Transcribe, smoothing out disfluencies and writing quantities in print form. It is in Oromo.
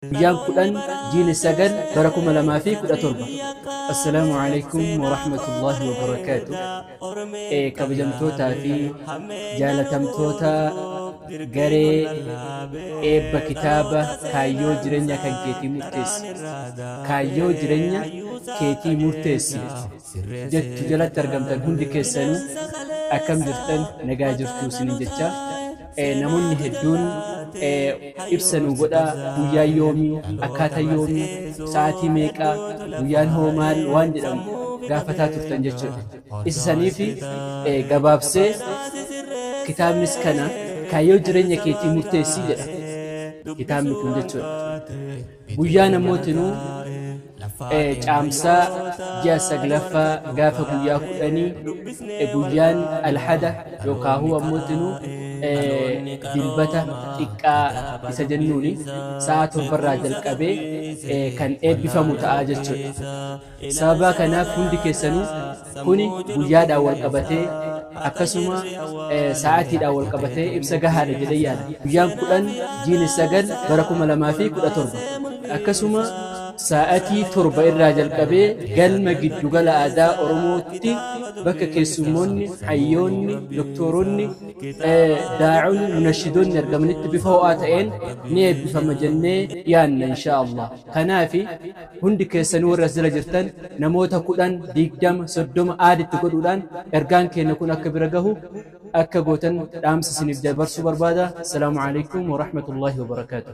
Guyyaan 10 jiini 9 bara 2017. Assalaamu alaikum warahmatullaahi wabarakaatu. Kabajamtootaa fi jaalatamtoota garee eebba kitaaba kaayyoo jireenya kan keetii murteessi. Kaayyoo jireenya keetii murteessi jettu jalatti argamtan hundi keessanuu akkam jirtan, nagaa jirtuu isiniin jecha. Namoonni hedduun ibsa nu godhaa, guyyaa yoomii, akkaataa yoomii, sa'aatii meeqaa, guyyaan hoo maal waan jedhamu gaafataa turtan jechuudha. Isa saniif gabaabsee kitaabnis kana kaayyoo jireenya keetii murteessii jedha. Kitaabni kun jechuudha. Guyyaa namootinuu Caamsaa ji'a 9ffaa gaafa guyyaa 10, guyyaan alhada yookaan ammootinuu dilbata xiqqaa isa jennuuni, sa'a 7rraa jalqabee kan eebbifamu ta'a jechuudha. Sababa kanaaf hundi keessanuu kuni guyyaadhaan wal qabatee akkasuma sa'aatiidhaan wal qabatee ibsa gahaadha jedhee yaada. Guyyaan 10 jiini 9 bara 2017 akkasuma sa'atii 7 irraa jalqabee galma giddugala aadaa Oromootti bakka keessummoonni, hayyoonni, doktoronni, daa'onni, munashidoonni argamanitti bifa ho'aa ta'een ni eebbifama jennee yaanna insha Allah. Kanaafi hundi keessanuu warra as jala jirtan namoota 10, 20, 30 aaditti godhuudhaan ergaan keenya kun akka bira gahu akka gootan dhaamsa isiniif dabarsuu barbaada. Assalaamu alaikum wa rahmatullahi wa barakaatuh.